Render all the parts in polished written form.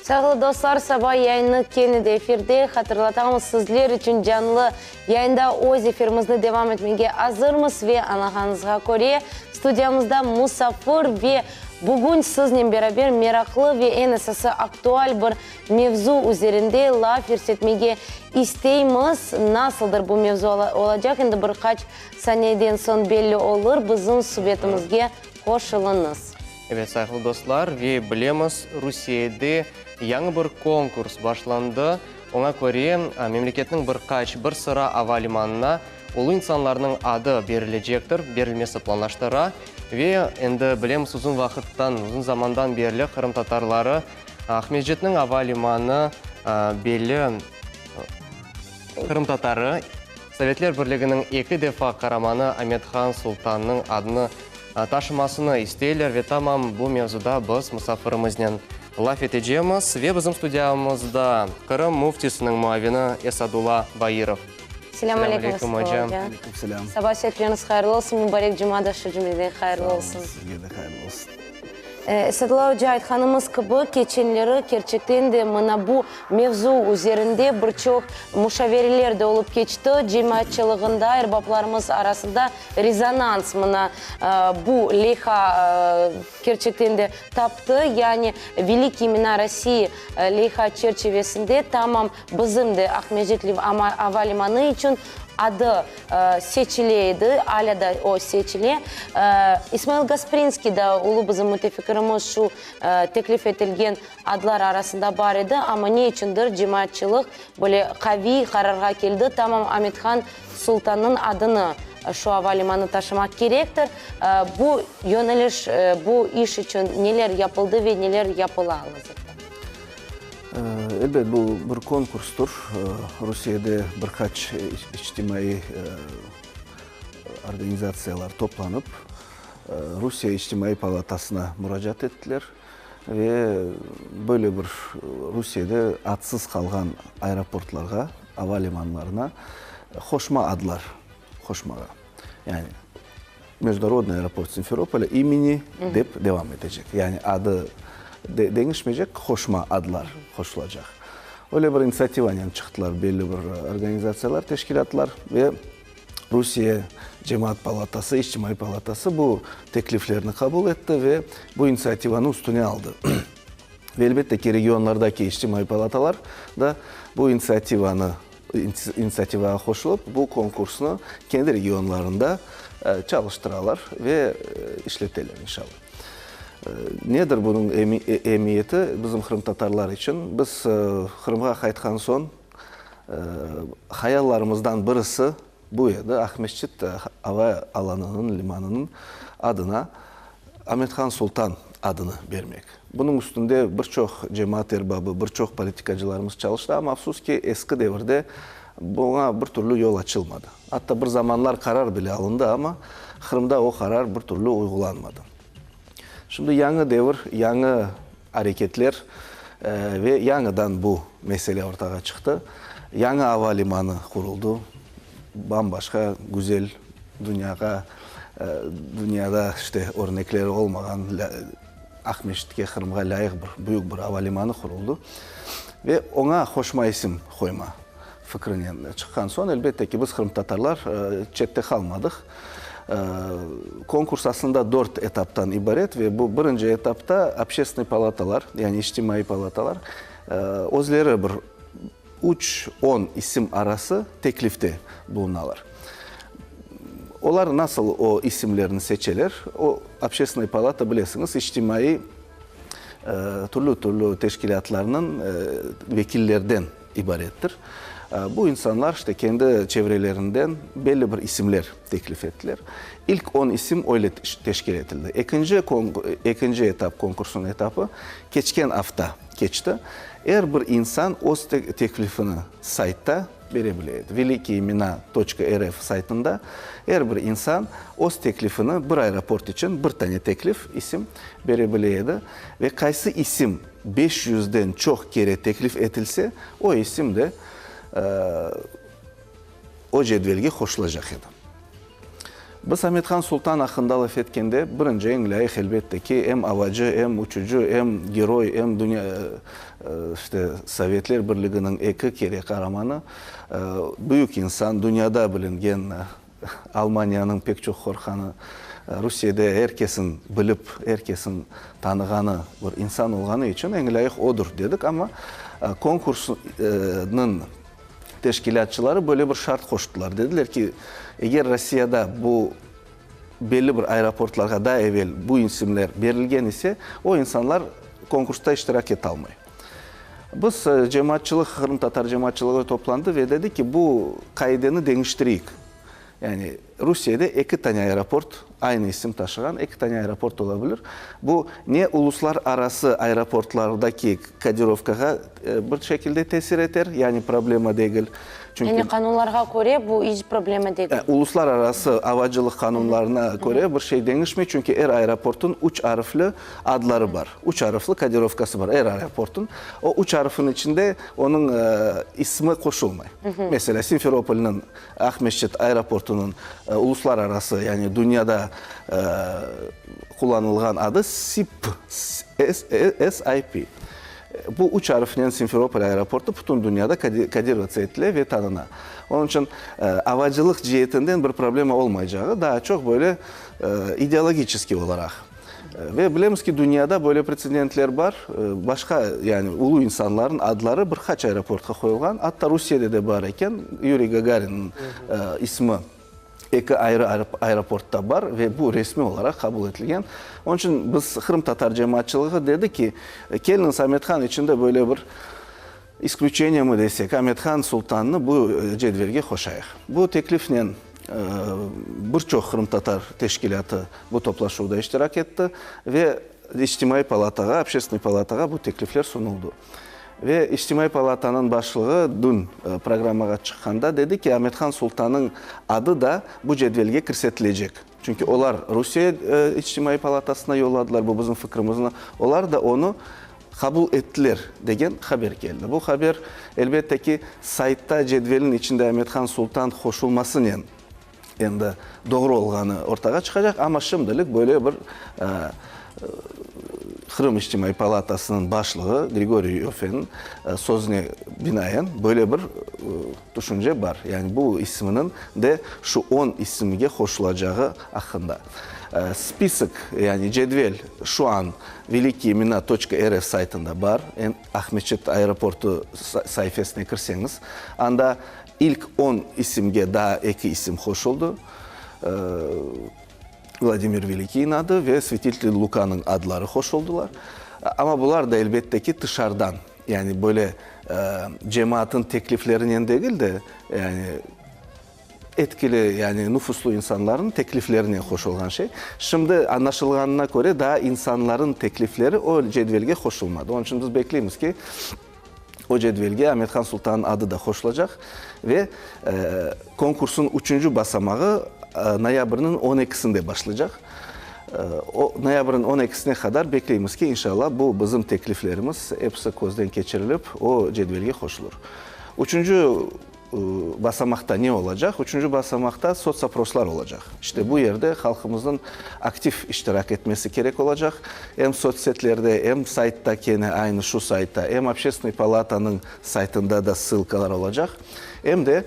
Sayğılı dostlar, saba yayını kene de efirde. Hatırlatamız, sizler içün canlı yayında öz efirimizni devam etmege azırmız ve añlağanıñızğa köre, studiyamızda musafir ve bugün siznen beraber meraqlı ve eñ esası aktual bir mevzu üzerinde laf yürsetmege isteymiz. Nasıldır bu mevzu olacaq, endi bir qaç saniyeden soñ belli olur. Bizim subetimizge qoşulıñız. Evet, sayğılı dostlar, ve bilemiz, Rusiyede yañı bir konkurs başlandı. Oña köre, memleketniñ bir qaç, bir sıra ava limanına ulu insanlarnıñ adı berilecektir, berilmesi planlaştıra. Ve endi bilemiz, uzun vaqıttan, uzun zamandan berli qırımtatarları Aqmescitniñ ava limanı belli qırımtatarı, Sovetler Birliginiñ eki defa qaramanı Amet-Han Sultannıñ adını taşımasını isteyler ve tamam bu mevzuda biz musafirimiznen laf etecemiz. Ve bizim studiyamızda Qırım Müftisiniñ muavini Esadullah Bairov. Selâm aleyküm, Esadullah oca. Aleyküm selâm. Saba şerifleriñiz hayırlı olsun, mubarek cuma da şu cümleden hayırlı olsun. Sağ olun, sizge de hayırlı olsun. Esadullah oca, aytqanımız kibi, keçenleri kerçekten de mına bu mevzu üzerinde bir çoq muşavereler de olıp keçti, cemaatçılığında, erbaplarımız arasında rezonans mına bu leyha kerçekten de taptı. Yani Velikiye imena Rossii leyha çerçivesinde tamam bizim de Aqmescit ava limanı içün adı seçile edi, alâ da o seçile. İsmail Gasprinskiy da, ulu bizim mütefikirimiz, şu teklif etilgen adlar arasında bar edi, amma ne içündir cemaatçılıq böyle qaviy qararğa keldi, tamam Amethan Sultannıñ adını şu ava limanı taşımaq kerektir. Bu yöneliş, bu iş içün neler yapıldı ve neler yapıla al-azırda? Elbet, bu bir konkurstır. Rusiyede bir qaç içtimaiy organizatsiyalar toplanıp, Rusiye İçtimaiy palatasına muracaat ettiler ve böyle bir Rusiyede adsız qalğan aeroportlarğa, ava limanlarına qoşma adlar qoşmağa, yani Mejdunarodnıy aeroport Simferopolya imeni dep devam etecek. Yani adı deñişmeycek, qoşma adlar qoşulacaq. Öyle bir inisiativanen çıqtılar belli bir organizatsiyalar, teşkilâtlar ve Rusiye Cemaat palatası, İçtimaiy palatası bu tekliflerni qabul etti ve bu inisiativanı üstüne aldı. Ve elbette ki, regionlardaki içtimaiy palatalar da bu inisiativanı inisiativağa qoşulıp, bu konkursnı kendi regionlarında çalıştıralar ve işleteler, inşallah. Nedir bunıñ emiyeti bizim qırımtatarlar içün? Biz Qırımğa qaytqan soñ hayallarımızdan birisi bu edi, Aqmescit ava alanınıñ, limanınıñ adına Amet-Han Sultan adını bermek. Bunıñ üstünde bir çoq cemaat erbabı, bir çoq politikacılarımız çalıştı, amma afsus ki, eski devirde buña bir türlü yol açılmadı. Atta bir zamanlar qarar bile alındı, amma Qırımda o qarar bir türlü uyğulanmadı. Şimdi yañı devir, yañı areketler ve yañıdan bu mesele ortağa çıqtı. Yañı ava limanı quruldı, bam-başqa güzel, dünyağa, dünyada işte örnekleri olmağan Aqmescitke, Qırımğa lâyıq bir büyük bir ava limanı quruldı. Ve oña qoşma isim qoyma fikrinen çıqqan soñ, elbette ki, biz, qırımtatarlar, çette qalmadıq. Konkurs aslında dört etaptan ibaret ve bu birinci etapta obşestvenıy palatalar, yani içtimaiy palatalar özleri bir üç, on isim arası teklifte bulunalar. Olar nasıl o isimlerni seçeler? O, obşestvenıy palata, bilesiñiz, içtimaiy türlü-türlü teşkilâtlarnıñ vekillerden ibarettir. Bu insanlar işte kendi çevrelerinden belli bir isimler teklif ettiler. İlk on isim öyle teşkil etildi. Ekinci ekinci etap, konkursnıñ etapı keçken afta keçti. Er bir insan öz teklifini saytta bere bile edi. Velikiye imena toçka rf saytında er bir insan öz teklifini bir aeroport içün bir tane teklif, isim bere bile edi ve qaysı isim Beş yüzden çoq kere teklif etilse, o isim de o cedvelge qoşulacaq edi. Biz Amethan Sultan aqqında laf etkende, birinci eñ lâyıq, elbette ki, em avacı, em uçucı, em geroy, em dünya, işte, Sovetler Birliginiñ eki kere qaramanı, büyük insan, dünyada bilingen, Almaniyanıñ pek çoq qorqqanı, Rusiyede er kesin bilip, er kesin tanığanı bir insan olğanı içün eñ lâyıq odur, dedik. Amma konkursnıñ teşkilâtçıları böyle bir şart qoştılar. Dediler ki, eger Rossiyada bu belli bir aeroportlarğa daa evel bu isimler berilgen ise, o insanlar konkursta iştirak etalmay. Biz, cemaatçılıq, qırımtatar cemaatçılığı toplandı ve dedi ki, bu qaideni deñiştireyik. Yani Rusiyede eki tane aeroport, aynı isim taşığan eki tane aeroport ola bilir. Bu ne uluslararası aeroportlardaki kodirovkağa bir şekilde tesir eter, yani problema degil. Çünki. Yani qanunlarğa köre bu iç problema degil. Uluslararası avacılıq qanunlarına köre bir şey deñişmey, çünki er aeroportın üç arfli adları bar. Üç arıflı kodirovkası bar er aeroportın. O üç arıfın içinde onıñ ismi qoşulmay. Meselâ, Simferopolnıñ Aqmescit aeroportınıñ uluslararası, yani dünyada qullanılğan adı SIP, SIP. Bu üç arıfnen Simferopol aeroportı bütün dünyada kodirovatsiya etile ve tanına. Onıñ içün avacılıq ceetinden bir problema olmaycağı, daa çoq böyle ideologiçeskiy olaraq. Ve bilemiz ki, dünyada böyle pretsedentler bar, başqa, yani ulu insanların adları bir qaç aeroportqa qoyulğan, atta Rusiyede de bar eken, Yuriy Gagarinniñ ismi eki ayrı aeroportta bar ve bu resmiy olaraq qabul etilgen. Onıñ içün biz, qırımtatar cemaatçılığı dedi ki, keliñiz Amethan içün de böyle bir isklüçeniye desek, Amethan Sultannı bu cedvelge qoşayıq. Bu teklifnen bir çoq qırımtatar teşkilâtı bu toplaşuvda iştirak etti ve İçtimaiy palatağa, Общественnıy palatağa bu teklifler sunuldı. Ve İçtimaiy palatanıñ başlığı dün programmağa çıqqanda dedi ki, Amethan Sultannıñ adı da bu cedvelge kirsetilecek. Çünki olar Rusiye İçtimaiy palatasına yolladılar bu bizim fikrimizni, olar da onı qabul ettiler, degen haber keldi. Bu haber, elbette ki, saytta cedvelniñ içinde Amethan Sultan qoşulmasınen endi doğru olğanı ortağa çıqacaq, amma şimdilik böyle bir Qırım İçtimaiy palatasınıñ başlığı Grigoriy İoffeniñ sözüne binaen böyle bir tüşünce bar, yani bu isimniñ de şu on isimge qoşulacağı aqqında. Spisok, yani cedvel şu an Velikiye imena toçka rf saytında bar, Aqmescit aeroportı saifesine kirseñiz, anda ilk on isimge daa eki isim qoşuldı, Vladimir Velikiyniñ adı ve Svetitel Lukanıñ adları qoşuldılar. Amma bular da, elbette ki, tışardan, yani böyle cemaatın tekliflerinen degil de, yani etkili, yani nufuzlu insanlarnıñ tekliflerinen qoşulğan şey. Şimdi añlaşılğanına köre, daa insanların teklifleri o cedvelge qoşulmadı. Onıñ içün biz bekleymiz ki, o cedvelge Amethan Sultannıñ adı da qoşulacaq ve konkursnıñ üçünci basamağı noyabrniñ on ekisinde başlaycaq. O noyabrniñ on ekisine qadar bekleymiz ki, inşallah, bu bizim tekliflerimiz episi közden keçirilip, o cedvelge qoşulır. Üçünci basamaqta ne olacaq? Üçünci basamaqta sotsoproslar olacaq. İşte bu yerde halqımıznıñ aktiv iştirak etmesi kerek olacaq. Em sotssetlerde, em saytta kene aynı şu saytta, em Общественnıy palatanıñ saytında da ssılkalar olacaq, em de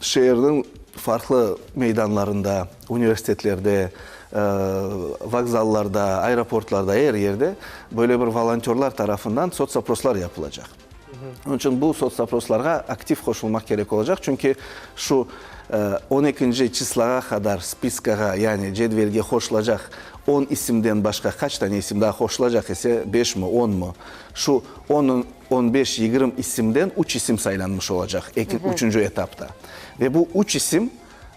şeerniñ farqlı meydanlarında, universitetlerde, vokzallarda, aeroportlarda, er yerde böyle bir volontörlar tarafından sotsoproslar yapılacaq. Onıñ içün bu sotsoproslarğa aktiv qoşulmaq kerek olacaq, çünki şu on ekinci çislağa qadar spiskağa, yani cedvelge qoşulacaq on isimden başqa qaç tane isim daa qoşulacaq ise, beşmi, onmı, şu on, on beş, yigirmi isimden üç isim saylanmış olacaq eki, üçünci etapta. Ve bu üç isim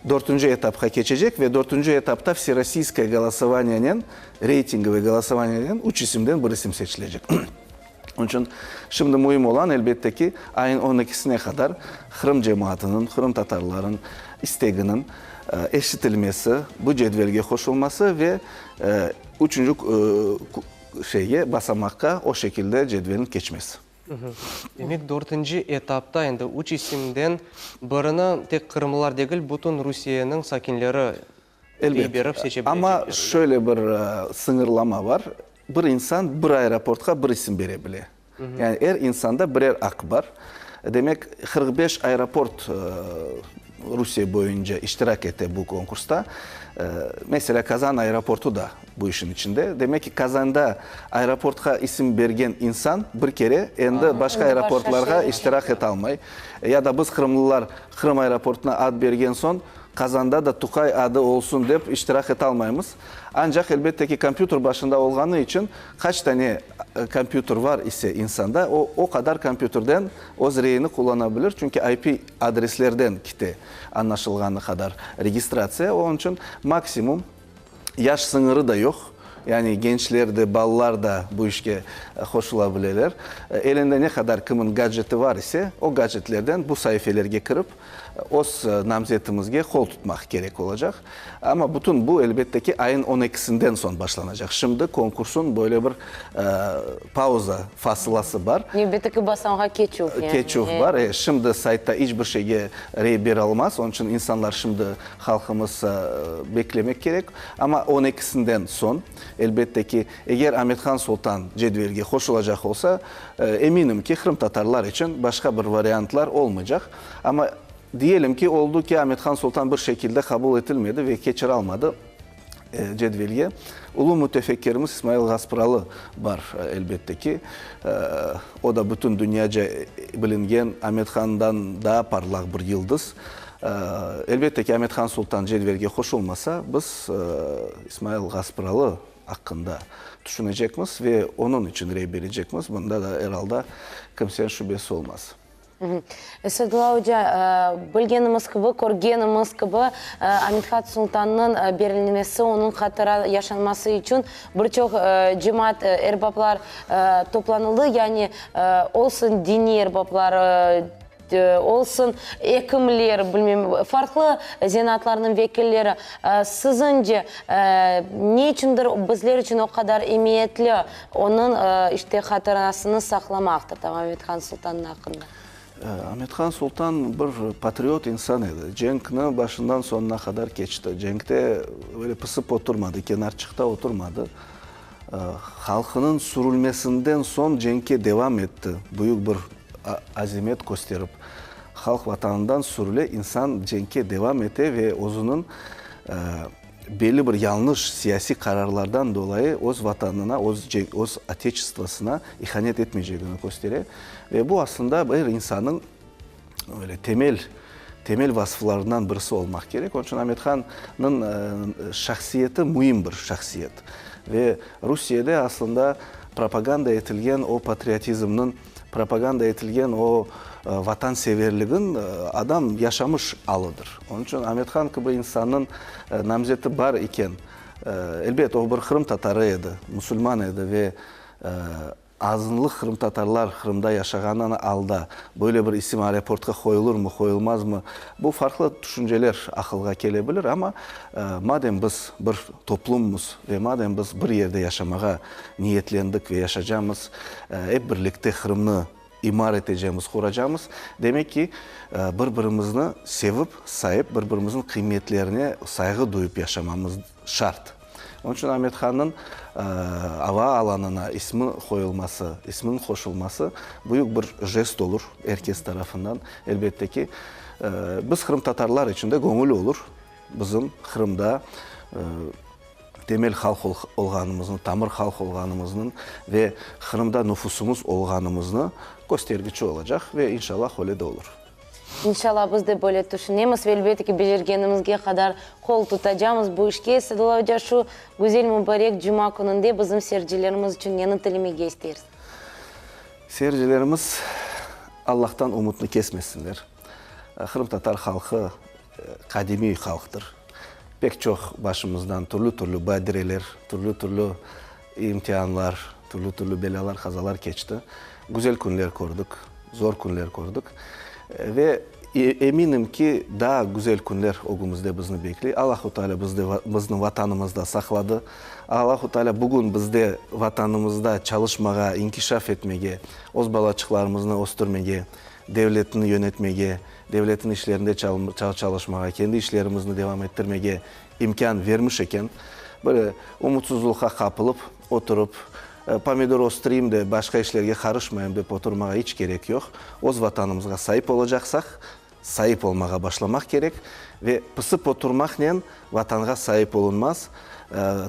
dörtünci etapqa keçecek ve dörtünci etapta vserossiyskoye golosovaniyenen, reytingovoye golosovaniyenen üç isimden bir isim seçilecek. Onıñ içün şimdi müim olan, elbette ki, ayın on ekisine qadar Qırım cemaatınıñ, qırımtatarlarıñ isteginiñ eşitilmesi, bu cedvelge qoşulması ve üçünci şeyge, basamaqqa o şekilde cedvelniñ keçmesi. Demek, dörtünci etapta endi üç isimden birini tek qırımlılar degil, bütün Rusiyeniñ sakinleri. Rey berip seçe Elbet. Amma şöyle bir sıñırlama bar, bir insan bir aeroportqa bir isim bere bile. Yani er insanda birer aq bar. Demek, 45 aeroport Rusiye boyunca iştirak ete bu konkursta. Meselâ, Kazan aeroportu da bu işin içinde. Demek ki, Kazanda aeroportqa isim bergen insan bir kere endi başqa aeroportlarğa iştirak etalmay. Ya da biz, qırımlılar, Qırım aeroportuna ad bergen soñ, Qazanda da Tuqay adı olsun dep iştirak etalmaymız. Ancaq, elbette ki, kompyuter başında olğanı içün, qaç tane kompyuter var ise insanda, o, o qadar kompyuterden öz reyini qullana bilir, çünki IP adreslerden kite añlaşılğanı qadar registratsiya. Onıñ içün maksimum yaş sıñırı da yoq, yani gençler de, balalar da bu işke qoşula bileler. Elinde ne qadar kimin gadjeti var ise, o gadjetlerden bu saifelerge kirip, Öz namzetimizge qol tutmaq kerek olacaq. Amma bütün bu, elbette ki, ayın on ekisinden soñ başlanacaq. Şimdi konkursın böyle bir pauza fasılası bar. Nevbetteki basamğa keçüv, yani. Keçüv bar. E, şimdi saytta iç bir şeyge rey beralmaz. Onıñ içün insanlar şimdi, halqımız beklemek kerek. Amma on ekisinden soñ, elbette ki, eger Amethan Sultan cedvelge qoşulacaq olsa, Eminim ki, qırımtatarlar içün başqa bir variantlar olmaycaq. Amma diyelim ki, oldı ki, Amethan Sultan bir şekilde qabul etilmedi ve keçiralmadı cedvelge. Ulu mütefekkirimiz İsmail Gaspralı bar, elbette ki. O da bütün dünyaca bilingen Amethandan daa parlaq bir yıldız. Elbette ki, Amethan Sultan cedvelge qoşulmasa, biz İsmail Gaspralı aqqında tüşünecekmiz ve onıñ içün rey berecekmiz, bunda da er alda kimseniñ şübesi olmaz. Esadullah oca, bilgenimiz kibi, körgenimiz kibi, Amethan Sultannıñ berilmesi, onıñ hatıra yaşanması içün bir çoq cemaat erbaplar toplanıldı, yani olsun diniy erbaplar, Olsun, ekimler, bilmem, farqlı zenaatlarnıñ vekilleri. Siziñce, ne içündir bizler içün o qadar emiyetli onıñ, işte, hatırasını saqlamaqtır, tamam Amethan Sultannıñ aqqında? Amethan Sultan bir patriot insan edi. Cenkni başından soñuna qadar keçti. Cenkte öyle pısıp oturmadı, kenarçıqta oturmadı. Halqınıñ sürülmesinden soñ cenkke devam etti, büyük bir azimet kösterip. Halq vatanından sürüle, insan cenkke devam ete ve özüniñ belli bir yañlış siyasiy qararlardan dolayı öz vatanına, öz öz oteçestvosına ihanet etmeycegini köstere. Ve bu aslında er insannıñ öyle temel temel vasıflarından birisi olmaq kerek. Onıñ içün Amethannıñ şahsiyeti müim bir şahsiyet. Ve Rusiyede aslında propaganda etilgen o patriotizmniñ, propaganda etilgen o vatanseverligin adam yaşamış alıdır. Onıñ içün Amethan kibi insannıñ namzeti bar iken, elbet, o bir qırımtatarı edi, musulman edi ve Azınlıq qırımtatarlar Qırımda yaşağanı alda böyle bir isim aeroportqa qoyulırmı, qoyulmazmı, bu farqlı tüşünceler aqılğa kele bilir, amma madem biz bir toplummız ve madem biz bir yerde yaşamağa niyetlendik ve yaşacamız, ep birlikte Qırımnı imar etecemiz, quracamız, demek ki, bir-birimizni sevip, sayıp, bir-birimizniñ qıymetlerine sayğı duyıp yaşamamız şart. Onıñ içün Amet-Hannıñ ava alanına ismi qoyulması, isminiñ qoşulması büyük bir jest olur er kes tarafından, elbette ki. Biz, qırımtatarlar içün de göñül olur, bizim Qırımda temel halq olğanımıznı, tamır halq olğanımıznıñ ve Qırımda nufusımız olğanımıznı köstergiçi olacaq ve inşallah öyle de olur. İnşallah, biz de böyle tüşünemiz ve elbette ki, becergenimizge qadar qol tutacamız bu işke. Esadullah oca, şu güzel mübarek cuma kününde bizim seyircilerimiz içün neni tilemege isteysiz? Seyircilerimiz Allahtan ümütni kesmesinler. Qırımtatar halqı qadimiy halqtır. Pek çoq başımızdan türlü-türlü badireler, türlü-türlü imtianlar, türlü-türlü belâlar, qazalar keçti. Güzel künler kördik, zor künler kördik. Ve eminim ki, daa güzel künler ögümizde bizni bekley. Allahu Teala bizde, bizni Vatanımızda saqladı. Allahu Teala bugün bizde Vatanımızda çalışmağa, inkişaf etmege, öz balaçıqlarımıznı östürmege, devletni yönetmege, devletniñ işlerinde çalışmağa, kendi işlerimizni devam ettirmege. imkân vermiş eken, böyle umutsızlıqqa qapılıp oturıp, pomidor östüreyim de, başqa işlerge qarışmayım dep oturmağa iç kerek yoq. Öz Vatanımızğa saip olacaqsaq, saip olmağa başlamaq kerek ve pısıp oturmaqnen Vatanğa saip olunmaz,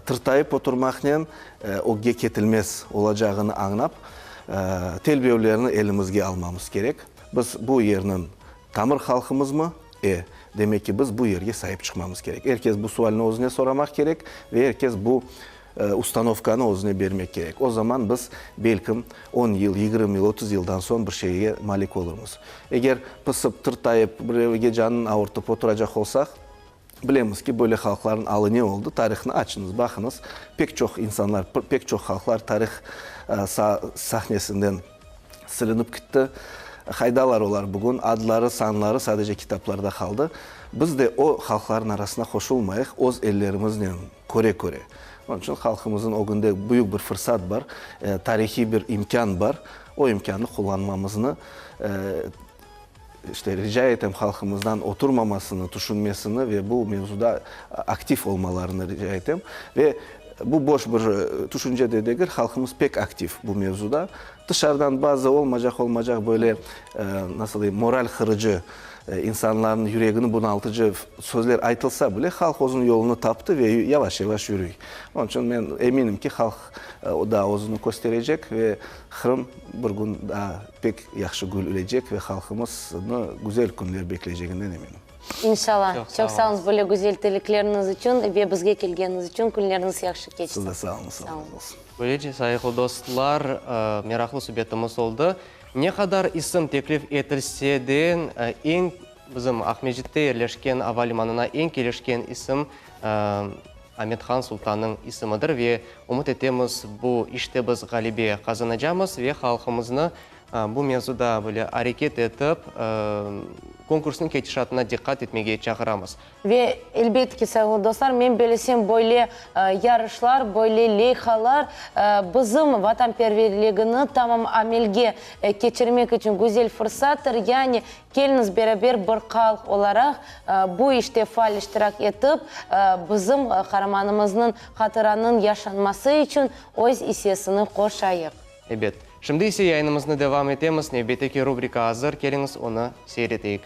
tırtayıp oturmaqnen ögge ketilmez olacağını añlap, telbevlerni elimizge almamız kerek. Biz bu yerniñ tamır halqımızmı? E, demek ki, biz bu yerge saip çıqmamız kerek. Er kes bu sualni özüne soramaq kerek ve er kes bu ustanovkanı özüne bermek kerek. O zaman biz, belkim, on yıl, 20 yıl, 30 yıldan soñ bir şeyge malik olurmız. Eger pısıp, tırtayıp, birevge canını avurtıp oturacaq olsaq, bilemiz ki, böyle halqlarnıñ alı ne oldı, tarihnı açıñız, baqıñız, pek çoq insanlar, pek çoq halqlar tarih sahnesinden silinip kitti. Qaydalar olar bugün? Adları, sanları sadece kitaplarda qaldı. Biz de o halqlarnıñ arasına qoşulmayıq, öz ellerimiznen köre-köre. Onıñ içün halqımıznıñ ögünde büyük bir fırsat bar, tarihiy bir imkân bar. O imkânnı qullanmamıznı işte, rica etem halqımızdan oturmamasını, tüşünmesini ve bu mevzuda aktiv olmalarını rica etem. Ve bu boş bir tüşünce de degil, halqımız pek aktiv bu mevzuda. Tışarıdan bazı olmaycaq-olmaycaq böyle, nasıl deyim, moral qırıcı, insanlarnıñ yüregini bunaltıcı sözler aytılsa bile, halq özüniñ yolunı taptı ve yavaş-yavaş yürüy. Onıñ içün men eminim ki, halq daa özüni kösterecek ve Qırım bir kün daa pek yahşı güllecek ve halqımıznı güzel künler bekleyceginden eminim. İnşallah. Çoq sağ oluñız böyle güzel tilikleriñiz içün ve bizge kelgeniñiz içün. Künleriñiz yahşı keçsin. Siz de sağ oluñız. Sağ oluñız. Böylece, sayğılı dostlar, meraqlı subetimiz oldı. Ne qadar isim teklif etilse de, eñ bizim Aqmescitte yerleşken ava limanına eñ kelişken isim Amet-Han Sultannıñ isimidir ve ümüt etemiz, bu işte biz ğalebe qazanacamız ve halqımıznı bu mevzuda böyle areket etip, konkursnıñ ketişatına diqqat etmege çağıramız. Ve, elbet ki, sayğılı dostlar, men bilesem, böyle yarışlar, böyle leyhalar bizim vatanperverligini tamam amelge keçirmek içün güzel fırsattır. Yani, keliñiz beraber bir halq olaraq bu işte faal iştirak etip, bizim qaramanımıznıñ hatıranıñ yaşanması içün öz issesini qoşayıq. Ebet. Şimdi ise yayınımıznı devam etemiz. Nevbetteki rubrika azır. Keliñiz, onı seyir eteyik.